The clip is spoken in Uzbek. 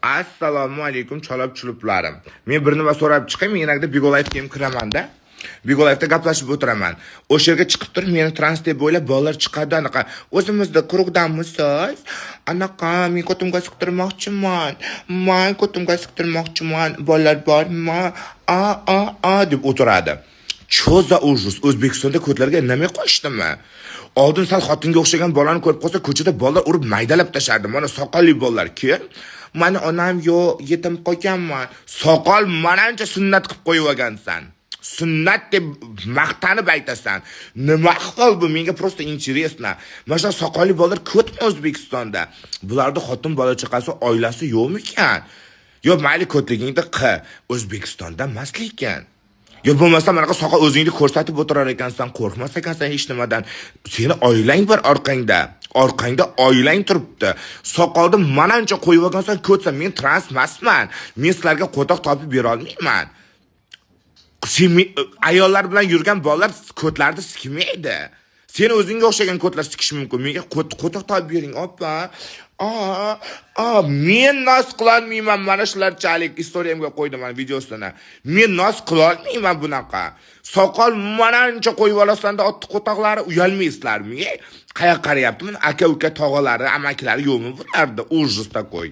Assalomu alaykum, chalab chuluplarim. Men bir nima so'rab chiqay, men yanagda Bigo Live'ga ham kiraman-da. Bigo Live'da gaplashib o'tiraman. O'sha yerga chiqib turib, meni trans deb o'ylab bolalar chiqadi anaqa. O'zimizda круг damisiz? Anaqa men ko'timga siqtirmoqchiman. Man ko'timga siqtirmoqchiman. Bolalar bormi? A a a deb o'tiradi. Чё за ужас? O'zbekistonda ko'tlarga indamay qo'yishdimi? Oldin sal xotinga o'xshagan bolani ko'rib qolsa, ko'chada bolalar urib maydalab tashardi. Mana soqolli bolalar kim? Mani onam yo'q, yetim qolganman. Soqol manancha sunnat qilib qo'yib olgansan. Sunnat deb maqtanib aytasan. Nima ahvol bu? Menga просто интересно. Mana shu soqolli bolalar ko'pmi O'zbekistonda? Bularda xotin bola chaqasi, oilasi yo'qmikan? Yo, mayli ko'tligingni qil. O'zbekistonda emas lekin. Yo bo'lmasa manaqa soqol o'zingni ko'rsatib o'tirar ekansan, qo'rqmas ekansan hech nimadan. Seni oilang bor orqangda. Orqangda oilang turibdi. Soqolni manancha qo'yib olgansan, ko'tsan, men trans emasman. Men sizlarga qo'toq topib bera olmayman. Sen ayollar bilan yurgan bolalar ko'tlarni sikmaydi. Seni o'zingga o'xshagan ko'tlar sikishi mumkin. Menga qo'toq topib bering, opa. A, a, men noz qilolmayman mana shularchalik история mga qo'ydim mana videosini. Men noz qilolmayman bunaqa. Soqol manancha qo'yib olasanda otni qo'toqlari uyalmaysizlarmi? Qayoqqa qarayapti? Aka uka tog'alari, amakilari yo'qmi bularda? Ужас такой.